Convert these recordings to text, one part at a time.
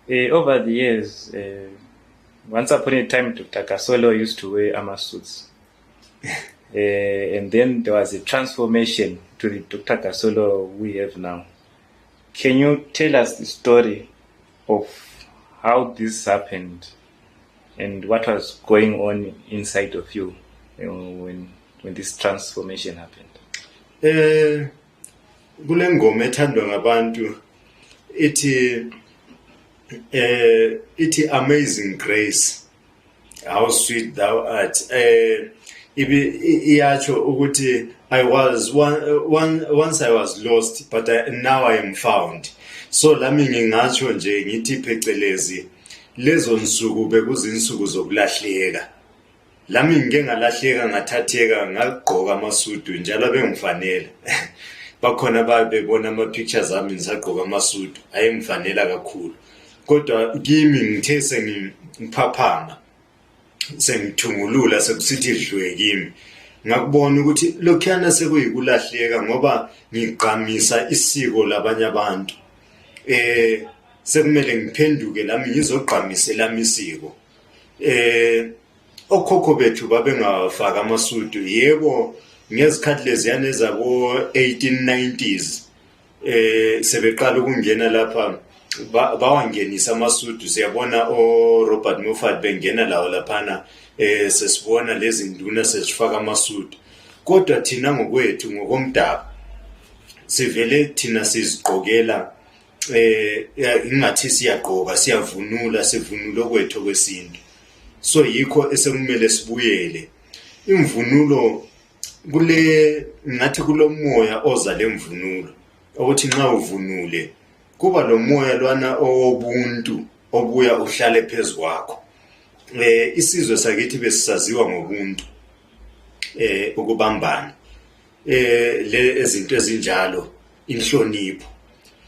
Over the years, once upon a time, Dr. Kasolo used to wear armor suits. And then there was a transformation to the Dr. Kasolo we have now. Can you tell us the story of how this happened and what was going on inside of you, when this transformation happened? Kule ngoma ethandwa ngabantu ithi Amazing Grace, how sweet thou art. Iyacho ukuthi once I was lost, but now I am found. So lami ngingatsho nje ngithi phecelezi lezo nsuku bekuzinsuku zokulahleka. Lami ngike ngalahleka ngathatheka ngagqoka amasudu njalo bengifanele. Bakhona babebona ama pictures ami ngisagqoka amasudu ayemfanela kakhulu. Kodwa kimi ngithe sengiphaphama sengithungulula sekusithi dlwe kimi ngakubona ukuthi lokhana sekuyikulahleka ngoba ngigqamisa isiko labanye abantu. Sekumele ngiphenduke lami ngizogqamise lami isiko. Okhokho bethu babengafaka amasudu, yebo ngezikhathi leziyana ezabo 1890s sebeqala ukungena lapha bawangenisa amasudu. Siyabona Robert Moffat bengena lawo laphana, sesibona lezi nduna sesifaka amasudu. Kodwa thina ngokwethu ngokomdabu sivele thina sizigqokela ingathi siyagqoka siyavunula, sivunula kwethu kwesintu. So yikho esekumele sibuyele imvunulo kule ngathi kulomoya oza lemvunulo ukuthi nxa uvunule kuba lo moya lwana obuntu obuya uhlale phezukwakho. Isizwe sakithi besisaziwa ngobuntu, ukubambana, le ezinto ezinjalo, inhlonipho.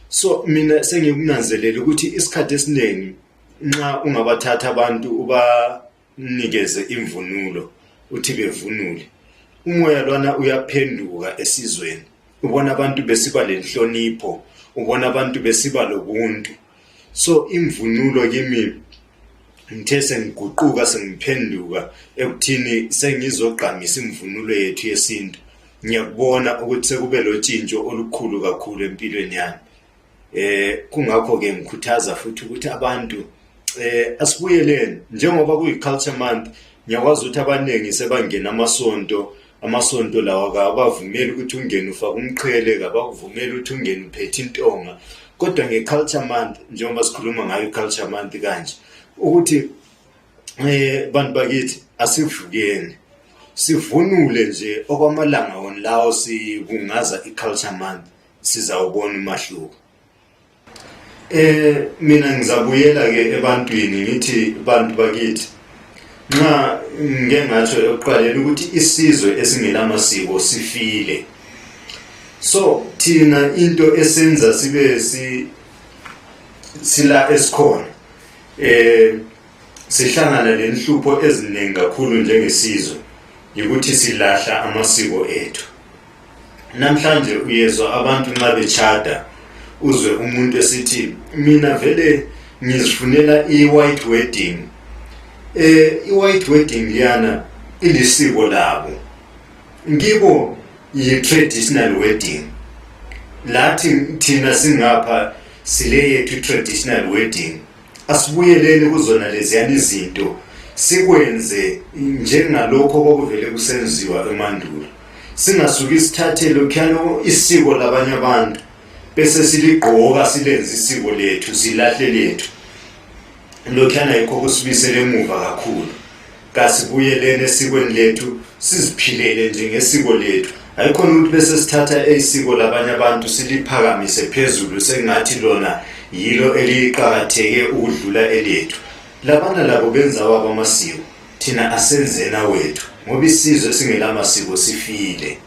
So mina sengikunanzelela ukuthi isikhathi esiningi nxa ungabathatha abantu ubanikeze imvunulo uthi bevunule, umoya lwana uyaphenduka esizweni. Ubona abantu besiba lenhlonipho, ubona abantu besiba lobuntu. So imvunulo kimi ngithe sengiguquka sengiphenduka ekuthini sengizogqamisa imvunulo yethu yesintu. Ngiyakubona ukuthi sekube lotshintsho olukhulu kakhulu empilweni yami. Kungakho ke ngikhuthaza futhi ukuthi abantu asibuyeleni njengoba kuyi-culture month. Ngiyakwazi ukuthi abaningi sebangena amasonto lawa kabavumeli ukuthi ungene ufaka umqhele, kabavumeli ukuthi ungene uphethe intonga. Kodwa nge-culture month njengoba sikhuluma ngayo i-culture month kanje ukuthi bantu bakithi asivukeni sivunule nje okwamalanga wonlawo sibungaza i-culture month, sizawubona umahluko. Mina ngizabuyela ke ebantwini ngithi bantu bakithi nxa ngeke ngatsho ekuqaleni ukuthi isizwe esingenamasiko sifile. So thina into esenza sibe sila esikhona sihlangana lenhlupho eziningi kakhulu njengesizwe ukuthi silahla amasiko ethu. Namhlanje uyezwa abantu nxa bechada uzwe umuntu esithi mina vele ngizifunela i-white wedding. I-white wedding liyana ilisiko labo, ngibo yi-traditional wedding. Lathi thina singapha sile yethu traditional wedding. Asibuyeleni kuzona leziyana izinto sikwenze njengalokho okuvele kusenziwa emandulo. Singasuki sithathe lokhano isiko labanye abantu bese siligqoka silenze isiko lethu silahle lethu. Lokhana yikho kusibisele emuva kakhulu. Kasibuyelene esikweni lethu siziphilele njengesiko lethu. Ayikhona ukuthi bese sithatha isiko labanye abantu siliphakamise phezulu sengathi lona yilo eliqhakatheke ukudlula elethu. Labana labo benza wabo amasiko, thina asenzena wethu ngoba isizwe singelamasiko sifile.